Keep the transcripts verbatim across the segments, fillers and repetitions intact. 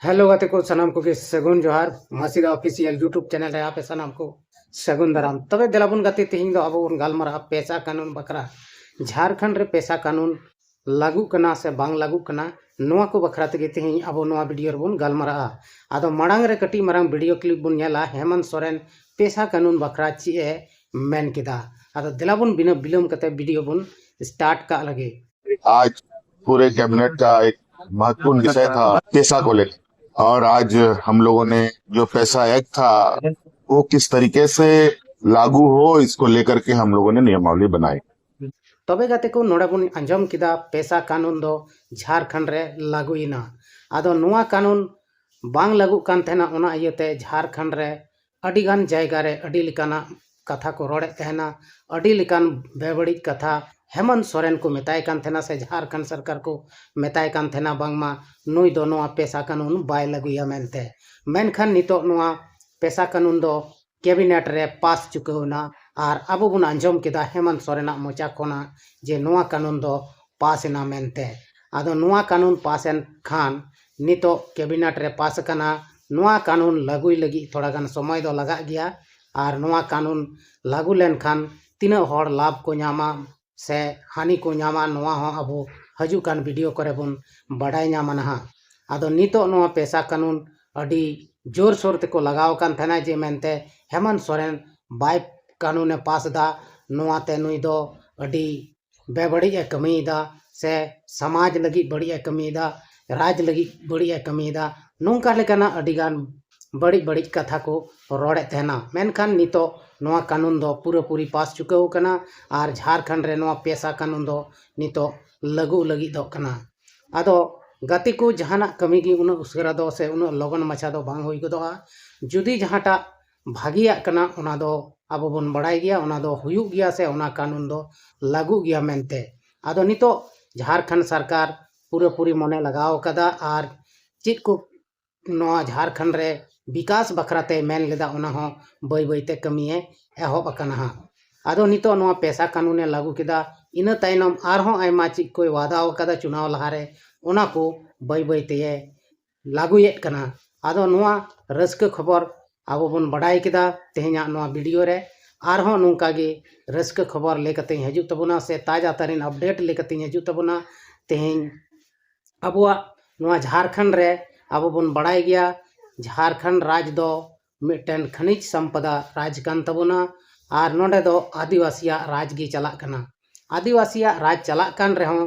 Hello ᱜᱟᱛᱮ ᱠᱚ, ᱥᱟᱱᱟᱢ ᱠᱚᱜᱮ ᱥᱟᱹᱜᱩᱱ ᱡᱚᱦᱟᱨ᱾ ᱢᱟᱹᱥᱤᱫᱟ ᱚᱯᱷᱤᱥᱤᱭᱟᱞ YouTube ᱪᱮᱱᱮᱞ ᱨᱮ ᱟᱯᱮ ᱥᱟᱱᱟᱢ ᱠᱚ ᱥᱟᱹᱜᱩᱱ ᱫᱟᱨᱟᱢ᱾ ᱛᱚᱵᱮ ᱫᱮᱞᱟ ᱵᱚᱱ ᱜᱟᱛᱮ, ᱛᱮᱦᱮᱧ ᱫᱚ ᱟᱵᱚ ᱵᱚᱱ ᱜᱟᱞᱢᱟᱨᱟᱜᱼᱟ ᱯᱮᱥᱟ ᱠᱟᱹᱱᱩᱱ ᱵᱟᱠᱷᱨᱟ᱾ ᱡᱷᱟᱲᱠᱷᱚᱸᱰ ᱨᱮ ᱯᱮᱥᱟ ᱠᱟᱹᱱᱩᱱ ᱞᱟᱹᱜᱩᱜ ᱠᱟᱱᱟ ᱥᱮ ᱵᱟᱝ ᱞᱟᱹᱜᱩᱜ ᱠᱟᱱᱟ, ᱱᱚᱣᱟ ᱠᱚ ᱵᱟᱠᱷᱨᱟ ᱛᱮᱜᱮ ᱛᱮᱦᱮᱧ ᱟᱵᱚ ᱱᱚᱣᱟ ᱵᱷᱤᱰᱤᱭᱳ ᱨᱮᱵᱚᱱ ᱜᱟᱞᱢᱟᱨᱟᱜᱼᱟ᱾ ᱟᱫᱚ ᱢᱟᱲᱟᱝ ᱨᱮ ᱠᱟᱹᱴᱤᱡ ᱢᱟᱨᱟᱝ ᱵᱷᱤᱰᱤᱭᱳ ᱠᱞᱤᱯ ᱵᱚᱱ ᱧᱮᱞᱟ ᱦᱮᱢᱚᱱᱛ ᱥᱚᱨᱮᱱ ᱯᱮᱥᱟ ᱠᱟᱹᱱᱩᱱ ᱵᱟᱠᱷᱨᱟ ᱪᱮᱫ ᱮ ᱢᱮᱱ ᱠᱮᱫᱟ᱾ ᱟᱫᱚ ᱫᱮᱞᱟ ᱵᱚᱱ ᱵᱤᱱᱟᱹ ᱵᱤᱞᱚᱢ ᱠᱟᱛᱮ ᱵᱷᱤᱰᱤᱭᱳ ᱵᱚᱱ ᱥᱴᱟᱨᱴ ᱠᱟᱜ ᱞᱟᱹᱜᱤᱫ᱾ आज पूरे कैबिनेट का एक महत्वपूर्ण विषय था, पैसा को लेकर। और आज हम लोगों ने जो पैसा एक्ट था, वो किस तरीके से लागू हो, इसको लेकर के हम लोगों ने नियमावली बनाई। ᱛᱚᱵᱮ ᱜᱟᱛᱮ ᱠᱚ, ᱱᱚᱰᱮ ᱵᱚᱱ ᱟᱸᱡᱚᱢ ᱠᱮᱫᱟ ᱯᱮᱥᱟ ᱠᱟᱹᱱᱩᱱ ᱫᱚ ᱡᱷᱟᱲᱠᱷᱚᱸᱰ ᱨᱮ ᱞᱟᱹᱜᱩᱭᱮᱱᱟ᱾ ᱟᱫᱚ ᱱᱚᱣᱟ ᱠᱟᱹᱱᱩᱱ ᱵᱟᱝ ᱞᱟᱹᱜᱩᱜ ᱠᱟᱱ ᱛᱟᱦᱮᱱᱟ, ᱚᱱᱟ ᱤᱭᱟᱹᱛᱮ ᱡᱷᱟᱲᱠᱷᱚᱸᱰ ᱨᱮ ᱟᱹᱰᱤ ᱜᱟᱱ ᱡᱟᱭᱜᱟ ᱨᱮ ᱟᱹᱰᱤ ᱞᱮᱠᱟᱱᱟᱜ ᱠᱟᱛᱷᱟ ᱠᱚ ᱨᱚᱲᱮᱫ ᱛᱟᱦᱮᱱᱟ, ᱟᱹᱰᱤ ᱞᱮᱠᱟᱱ ᱵᱮᱵᱟᱹᱲᱤᱡ ᱠᱟᱛᱷᱟ ᱦᱮᱢᱚᱱᱛ ᱥᱚᱨᱮᱱ ᱠᱚ ᱢᱮᱛᱟᱭ ᱠᱟᱱ ᱛᱟᱦᱮᱱᱟ ᱥᱮ ᱡᱷᱟᱲᱠᱷᱚᱸᱰ ᱥᱚᱨᱠᱟᱨ ᱠᱚ ᱢᱮᱛᱟᱭ ᱠᱟᱱ ᱛᱟᱦᱮᱱᱟ, ᱵᱟᱝᱢᱟ ᱱᱩᱭ ᱫᱚ ᱱᱚᱣᱟ ᱯᱮᱥᱟ ᱠᱟᱹᱱᱩᱱ ᱵᱟᱭ ᱞᱟᱹᱜᱩᱭᱟ ᱢᱮᱱᱛᱮ᱾ ᱢᱮᱱᱠᱷᱟᱱ ᱱᱤᱛᱚᱜ ᱱᱚᱣᱟ ᱯᱮᱥᱟ ᱠᱟᱹᱱᱩᱱ ᱫᱚ ᱠᱮᱵᱤᱱᱮᱴ ᱨᱮ ᱯᱟᱥ ᱪᱩᱠᱟᱹᱣ ᱮᱱᱟ ᱟᱨ ᱟᱵᱚ ᱵᱚᱱ ᱟᱸᱡᱚᱢ ᱠᱮᱫᱟ ᱦᱮᱢᱚᱱᱛ ᱥᱚᱨᱮᱱᱟᱜ ᱢᱚᱪᱟ ᱠᱷᱚᱱᱟᱜ ᱡᱮ ᱱᱚᱣᱟ ᱠᱟᱹᱱᱩᱱ ᱫᱚ ᱯᱟᱥ ᱮᱱᱟ ᱢᱮᱱᱛᱮ᱾ ᱟᱫᱚ ᱱᱚᱣᱟ ᱠᱟᱹᱱᱩᱱ ᱯᱟᱥ ᱮᱱ ᱠᱷᱟᱱ ᱱᱤᱛᱚᱜ ᱠᱮᱵᱤᱱᱮᱴ ᱨᱮ ᱯᱟᱥ ᱟᱠᱟᱱᱟ᱾ ᱱᱚᱣᱟ ᱠᱟᱹᱱᱩᱱ ᱞᱟᱹᱜᱩᱭ ᱞᱟᱹᱜᱤᱫ ᱛᱷᱚᱲᱟ ᱜᱟᱱ ᱥᱚᱢᱚᱭ ᱫᱚ ᱞᱟᱜᱟᱜ ᱜᱮᱭᱟ ᱟᱨ ᱱᱚᱣᱟ ᱠᱟᱹᱱᱩᱱ ᱞᱟᱹᱜᱩ ᱞᱮᱱᱠᱷᱟᱱ ᱛᱤᱱᱟᱹᱜ ᱦᱚᱲ ᱞᱟᱵᱷ ᱠᱚ ᱧᱟᱢᱟ ᱥᱮ ᱦᱟᱹᱱᱤ ᱠᱚ ᱧᱟᱢᱟ, ᱱᱚᱣᱟ ᱦᱚᱸ ᱟᱵᱚ ᱦᱤᱡᱩᱜ ᱠᱟᱱ ᱵᱷᱤᱰᱤᱭᱳ ᱠᱚᱨᱮ ᱵᱚᱱ ᱵᱟᱰᱟᱭ ᱧᱟᱢᱟ ᱱᱟᱦᱟᱜ᱾ ᱟᱫᱚ ᱱᱤᱛᱚᱜ ᱱᱚᱣᱟ ᱯᱮᱥᱟ ᱠᱟᱹᱱᱩᱱ ᱟᱹᱰᱤ ᱡᱳᱨᱥᱳᱨ ᱛᱮᱠᱚ ᱞᱟᱜᱟᱣ ᱟᱠᱟᱱ ᱛᱟᱦᱮᱱᱟ ᱡᱮ ᱢᱮᱱᱛᱮ ᱦᱮᱢᱚᱱᱛ ᱥᱚᱨᱮᱱ ᱵᱟᱭ ᱠᱟᱹᱱᱩᱱᱮ ᱯᱟᱥ ᱮᱫᱟ, ᱱᱚᱣᱟᱛᱮ ᱱᱩᱭ ᱫᱚ ᱟᱹᱰᱤ ᱵᱮᱵᱟᱹᱲᱤᱡ ᱮ ᱠᱟᱹᱢᱤᱭᱮᱫᱟ ᱥᱮ ᱥᱚᱢᱟᱡᱽ ᱞᱟᱹᱜᱤᱫ ᱵᱟᱹᱲᱤᱡ ᱮ ᱠᱟᱹᱢᱤᱭᱮᱫᱟ, ᱨᱟᱡᱽ ᱞᱟᱹᱜᱤᱫ ᱵᱟᱹᱲᱤᱡ ᱮ ᱠᱟᱹᱢᱤᱭᱮᱫᱟ, ᱱᱚᱝᱠᱟ ᱞᱮᱠᱟᱱᱟᱜ ᱟᱹᱰᱤᱜᱟᱱ ᱵᱟᱹᱲᱤᱡ ᱵᱟᱹᱲᱤᱡ ᱠᱟᱛᱷᱟ ᱠᱚ ᱨᱚᱲᱮᱫ ᱛᱟᱦᱮᱱᱟ᱾ ᱢᱮᱱᱠᱷᱟᱱ ᱱᱤᱛᱚᱜ ᱱᱚᱣᱟ ᱠᱟᱹᱱᱩᱱ ᱫᱚ ᱯᱩᱨᱟᱹᱯᱩᱨᱤ ᱯᱟᱥ ᱪᱩᱠᱟᱹᱣ ᱟᱠᱟᱱᱟ ᱟᱨ ᱡᱷᱟᱲᱠᱷᱚᱸᱰ ᱨᱮ ᱱᱚᱣᱟ ᱯᱮᱥᱟ ᱠᱟᱹᱱᱩᱱ ᱫᱚ ᱱᱤᱛᱚᱜ ᱞᱟᱹᱜᱩ ᱞᱟᱹᱜᱤᱫᱚᱜ ᱠᱟᱱᱟ᱾ ᱟᱫᱚ ᱜᱟᱛᱮ ᱠᱚ, ᱡᱟᱦᱟᱱᱟᱜ ᱠᱟᱹᱢᱤ ᱜᱮ ᱩᱱᱟᱹᱜ ᱩᱥᱟᱹᱨᱟ ᱫᱚ ᱥᱮ ᱩᱱᱟᱹᱜ ᱞᱚᱜᱚᱱ ᱢᱟᱪᱷᱟ ᱫᱚ ᱵᱟᱝ ᱦᱩᱭ ᱜᱚᱫᱚᱜᱼᱟ᱾ ᱡᱩᱫᱤ ᱡᱟᱦᱟᱸᱴᱟᱜ ᱵᱷᱟᱹᱜᱤᱭᱟᱜ ᱠᱟᱱᱟ, ᱚᱱᱟ ᱫᱚ ᱟᱵᱚ ᱵᱚᱱ ᱵᱟᱲᱟᱭ ᱜᱮᱭᱟ, ᱚᱱᱟ ᱫᱚ ᱦᱩᱭᱩᱜ ᱜᱮᱭᱟ ᱥᱮ ᱚᱱᱟ ᱠᱟᱹᱱᱩᱱ ᱫᱚ ᱞᱟᱹᱜᱩᱜ ᱜᱮᱭᱟ ᱢᱮᱱᱛᱮ᱾ ᱟᱫᱚ ᱱᱤᱛᱚᱜ ᱡᱷᱟᱲᱠᱷᱚᱸᱰ ᱥᱚᱨᱠᱟᱨ ᱯᱩᱨᱟᱹᱯᱩᱨᱤ ᱢᱚᱱᱮ ᱞᱟᱜᱟᱣ ᱟᱠᱟᱫᱟ ᱟᱨ ᱪᱮᱫ ᱠᱚ ᱱᱚᱣᱟ ᱡᱷᱟᱲᱠᱷᱚᱸᱰ ᱨᱮ ᱵᱤᱠᱟᱥ ᱵᱟᱠᱷᱨᱟ ᱛᱮᱭ ᱢᱮᱱ ᱞᱮᱫᱟ, ᱚᱱᱟ ᱦᱚᱸ ᱵᱟᱹᱭ ᱵᱟᱹᱭ ᱛᱮ ᱠᱟᱹᱢᱤᱭᱮ ᱮᱦᱚᱵ ᱟᱠᱟᱱᱟ ᱦᱟᱸᱜ᱾ ᱟᱫᱚ ᱱᱤᱛᱚᱜ ᱱᱚᱣᱟ ᱯᱮᱥᱟ ᱠᱟᱹᱱᱩᱱᱮ ᱞᱟᱹᱜᱩ ᱠᱮᱫᱟ, ᱤᱱᱟᱹ ᱛᱟᱭᱱᱚᱢ ᱟᱨᱦᱚᱸ ᱟᱭᱢᱟ ᱪᱮᱫ ᱠᱚᱭ ᱣᱟᱫᱟᱣ ᱟᱠᱟᱫᱟ ᱪᱩᱱᱟᱣ ᱞᱟᱦᱟᱨᱮ, ᱚᱱᱟ ᱠᱚ ᱵᱟᱹᱭ ᱵᱟᱹᱭ ᱛᱮᱭᱮ ᱞᱟᱹᱜᱩᱭᱮᱫ ᱠᱟᱱᱟ᱾ ᱟᱫᱚ ᱱᱚᱣᱟ ᱨᱟᱹᱥᱠᱟᱹ ᱠᱷᱚᱵᱚᱨ ᱟᱵᱚ ᱵᱚᱱ ᱵᱟᱰᱟᱭ ᱠᱮᱫᱟ ᱛᱮᱦᱮᱧᱟᱜ ᱱᱚᱣᱟ ᱵᱷᱤᱰᱤᱭᱳ ᱨᱮ᱾ ᱟᱨᱦᱚᱸ ᱱᱚᱝᱠᱟ ᱜᱮ ᱨᱟᱹᱥᱠᱟᱹ ᱠᱷᱚᱵᱚᱨ ᱞᱟᱹᱭ ᱠᱟᱛᱮᱧ ᱦᱤᱡᱩᱜ ᱛᱟᱵᱚᱱᱟ, ᱥᱮ ᱛᱟᱡᱟ ᱛᱟᱨᱤᱱ ᱟᱯᱰᱮᱴ ᱞᱟᱹᱭ ᱠᱟᱛᱮᱧ ᱦᱤᱡᱩᱜ ᱛᱟᱵᱚᱱᱟ᱾ ᱛᱮᱦᱮᱧ ᱟᱵᱚᱣᱟᱜ ᱱᱚᱣᱟ ᱡᱷᱟᱲᱠᱷᱚᱸᱰ ᱨᱮ ᱟᱵᱚ ᱵᱚᱱ ᱵᱟᱲᱟᱭ ᱜᱮᱭᱟ, ᱡᱷᱟᱲᱠᱷᱚᱸᱰ ᱨᱟᱡᱽ ᱫᱚ ᱢᱤᱫᱴᱮᱱ ᱠᱷᱟᱱᱤᱡᱽ ᱥᱚᱢᱯᱚᱫᱟ ᱨᱟᱡᱽ ᱠᱟᱱ ᱛᱟᱵᱚᱱᱟ᱾ ᱟᱨ ᱱᱚᱰᱮ ᱫᱚ ᱟᱹᱫᱤᱵᱟᱹᱥᱤᱭᱟᱜ ᱨᱟᱡᱽ ᱜᱮ ᱪᱟᱞᱟᱜ ᱠᱟᱱᱟ᱾ ᱟᱹᱫᱤᱵᱟᱹᱥᱤᱭᱟᱜ ᱨᱟᱡᱽ ᱪᱟᱞᱟᱜ ᱠᱟᱱ ᱨᱮᱦᱚᱸ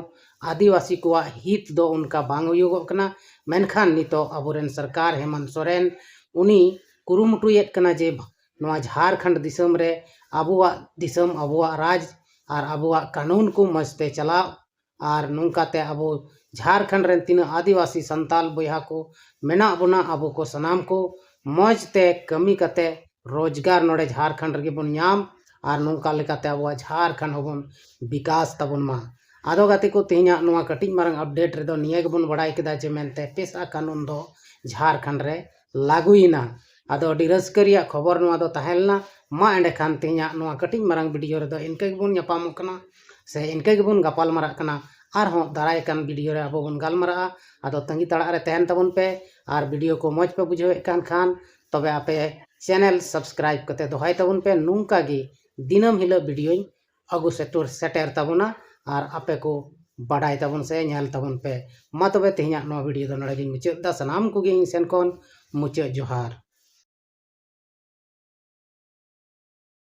ᱟᱹᱫᱤᱵᱟᱹᱥᱤ ᱠᱚᱣᱟᱜ ᱦᱤᱛ ᱫᱚ ᱚᱱᱠᱟ ᱵᱟᱝ ᱦᱩᱭᱩᱜᱚᱜ ᱠᱟᱱᱟ᱾ ᱢᱮᱱᱠᱷᱟᱱ ᱱᱤᱛᱚᱜ ᱟᱵᱚᱨᱮᱱ ᱥᱚᱨᱠᱟᱨ ᱦᱮᱢᱚᱱᱛ ᱥᱚᱨᱮᱱ ᱩᱱᱤ ᱠᱩᱨᱩᱢᱩᱴᱩᱭᱮᱫ ᱠᱟᱱᱟ ᱡᱮ ᱱᱚᱣᱟ ᱡᱷᱟᱲᱠᱷᱚᱸᱰ ᱫᱤᱥᱚᱢ ᱨᱮ ᱟᱵᱚᱣᱟᱜ ᱫᱤᱥᱚᱢ, ᱟᱵᱚᱣᱟᱜ ᱨᱟᱡᱽ ᱟᱨ ᱟᱵᱚᱣᱟᱜ ᱠᱟᱹᱱᱩᱱ ᱠᱚ ᱢᱚᱡᱽ ᱛᱮ ᱪᱟᱞᱟᱣ᱾ ᱟᱨ ᱱᱚᱝᱠᱟᱛᱮ ᱟᱵᱚ ᱡᱷᱟᱲᱠᱷᱚᱸᱰ ᱨᱮᱱ ᱛᱤᱱᱟᱹᱜ ᱟᱹᱫᱤᱵᱟᱹᱥᱤ ᱥᱟᱱᱛᱟᱞ ᱵᱚᱭᱦᱟ ᱠᱚ ᱢᱮᱱᱟᱜ ᱵᱚᱱᱟ, ᱟᱵᱚ ᱠᱚ ᱥᱟᱱᱟᱢ ᱠᱚ ᱢᱚᱡᱽ ᱛᱮ ᱠᱟᱹᱢᱤ ᱠᱟᱛᱮ ᱨᱳᱡᱽᱜᱟᱨ ᱱᱚᱰᱮ ᱡᱷᱟᱲᱠᱷᱚᱸᱰ ᱨᱮᱜᱮ ᱵᱚᱱ ᱧᱟᱢ᱾ ᱟᱨ ᱱᱚᱝᱠᱟ ᱞᱮᱠᱟᱛᱮ ᱟᱵᱚᱣᱟᱜ ᱡᱷᱟᱲᱠᱷᱚᱸᱰ ᱦᱚᱸᱵᱚᱱ ᱵᱤᱠᱟᱥ ᱛᱟᱵᱚᱱ ᱢᱟ᱾ ᱟᱫᱚ ᱜᱟᱛᱮ ᱠᱚ, ᱛᱮᱦᱮᱧᱟᱜ ᱱᱚᱣᱟ ᱠᱟᱹᱴᱤᱡ ᱢᱟᱨᱟᱝ ᱟᱯᱰᱮᱴ ᱨᱮᱫᱚ ᱱᱤᱭᱟᱹ ᱜᱮᱵᱚᱱ ᱵᱟᱲᱟᱭ ᱠᱮᱫᱟ ᱡᱮ ᱢᱮᱱᱛᱮ ᱯᱮᱥᱟ ᱠᱟᱹᱱᱩᱱ ᱫᱚ ᱡᱷᱟᱲᱠᱷᱚᱸᱰ ᱨᱮ ᱞᱟᱹᱜᱩᱭᱮᱱᱟ᱾ ᱟᱫᱚ ᱟᱹᱰᱤ ᱨᱟᱹᱥᱠᱟᱹ ᱨᱮᱭᱟᱜ ᱠᱷᱚᱵᱚᱨ ᱱᱚᱣᱟ ᱫᱚ ᱛᱟᱦᱮᱸ ᱞᱮᱱᱟ᱾ ᱢᱟ ᱮᱸᱰᱮᱠᱷᱟᱱ ᱛᱮᱦᱮᱧᱟᱜ ᱱᱚᱣᱟ ᱠᱟᱹᱴᱤᱡ ᱢᱟᱨᱟᱝ ᱵᱷᱤᱰᱤᱭᱳ ᱨᱮᱫᱚ ᱤᱱᱠᱟᱹ ᱜᱮᱵᱚᱱ ᱧᱟᱯᱟᱢᱚᱜ ᱠᱟᱱᱟ, ᱥᱮ ᱤᱱᱠᱟᱹ ᱜᱮᱵᱚᱱ ᱜᱟᱯᱟᱞ ᱢᱟᱨᱟᱜ ᱠᱟᱱᱟ᱾ ᱟᱨᱦᱚᱸ ᱫᱟᱨᱟᱭ ᱠᱟᱱ ᱵᱷᱤᱰᱤᱭᱳ ᱨᱮ ᱟᱵᱚ ᱵᱚᱱ ᱜᱟᱞᱢᱟᱨᱟᱜᱼᱟ᱾ ᱟᱫᱚ ᱛᱟᱺᱜᱤ ᱛᱟᱲᱟᱜ ᱨᱮ ᱛᱟᱦᱮᱱ ᱛᱟᱵᱚᱱ ᱯᱮ᱾ ᱟᱨ ᱵᱷᱤᱰᱤᱭᱳ ᱠᱚ ᱢᱚᱡᱽ ᱯᱮ ᱵᱩᱡᱷᱟᱹᱣᱮᱫ ᱠᱟᱱ ᱠᱷᱟᱱ ᱛᱚᱵᱮ ᱟᱯᱮ ᱪᱮᱱᱮᱞ ᱥᱟᱵᱥᱠᱨᱟᱭᱤᱵ ᱠᱟᱛᱮ ᱫᱚᱦᱚᱭ ᱛᱟᱵᱚᱱ ᱯᱮ᱾ ᱱᱚᱝᱠᱟ ᱜᱮ ᱫᱤᱱᱟᱹᱢ ᱦᱤᱞᱳᱜ ᱵᱷᱤᱰᱤᱭᱳᱧ ᱟᱹᱜᱩ ᱥᱮᱴᱮᱨ, ᱥᱮᱴᱮᱨ ᱛᱟᱵᱚᱱᱟ ᱟᱨ ᱟᱯᱮ ᱠᱚ ᱵᱟᱰᱟᱭ ᱛᱟᱵᱚᱱ ᱥᱮ ᱧᱮᱞ ᱛᱟᱵᱚᱱ ᱯᱮ᱾ ᱢᱟ ᱛᱚᱵᱮ ᱛᱮᱦᱮᱧᱟᱜ ᱱᱚᱣᱟ ᱵᱷᱤᱰᱤᱭᱳ ᱫᱚ ᱱᱚᱰᱮ ᱜᱤᱧ ᱢᱩᱪᱟᱹᱫ ᱮᱫᱟ᱾ ᱥᱟᱱᱟᱢ ᱠᱚᱜᱮ ᱤᱧ ᱥᱮᱱ ᱠᱷᱚᱱ ᱢᱩᱪᱟᱹᱫ ᱡᱚᱦᱟᱨ᱾